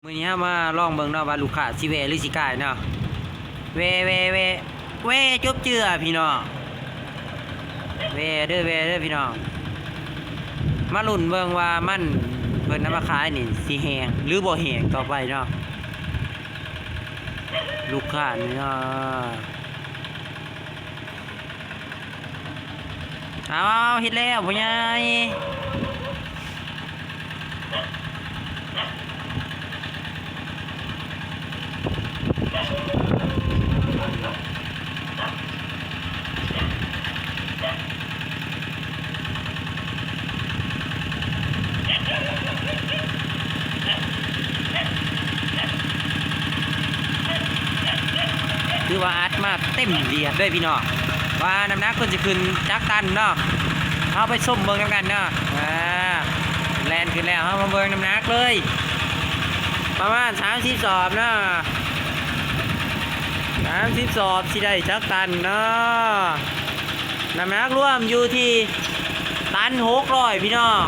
ມື້ນີ້ເຮົາມາລອງເບິ່ງເນາະ ວ່າລູກຄ້າຊິແວ່ຫຼືຊິກາຍເນາະ. ແວ່ ແວ່ ແວ່ ແວ່ ຈົບເຈື່ອພີ່ນ້ອງ ແວ່ເດີ ແວ່ເດີພີ່ນ້ອງ. ມາລຸ້ນເບິ່ງວ່າມັນເພິ່ນເອົາມາຂາຍນີ້ ຊິແຫ້ງຫຼືບໍ່ແຫ້ງຕໍ່ໄປເນາະ ລູກຄ້ານີ້ເນາະ. ເອົາ ເຮັດແລ້ວພໍ່ໃຫຍ່. ຖືວ່າອັດມາເຕັມລຽບເລີຍພີ່ນ້ອງ ວ່ານ້ຳໜັກເພິ່ນຊິຂຶ້ນຈັກຕັນເນາະ. ເຮົາໄປຊົມເບິ່ງນຳກັນເນາະ. ອາ ແລ່ນຂຶ້ນແລ້ວ ເຮົາມາເບິ່ງນ້ຳໜັກເລີຍ ປະມານສາມສິບສອບເນາະ ສາມສິບສອບ ຊິໄດ້ຈັກຕັນເນາະ. ນ້ຳໜັກລວມຢູ່ທີ່ຕັນຫົກຮ້ອຍພີ່ນ້ອງ.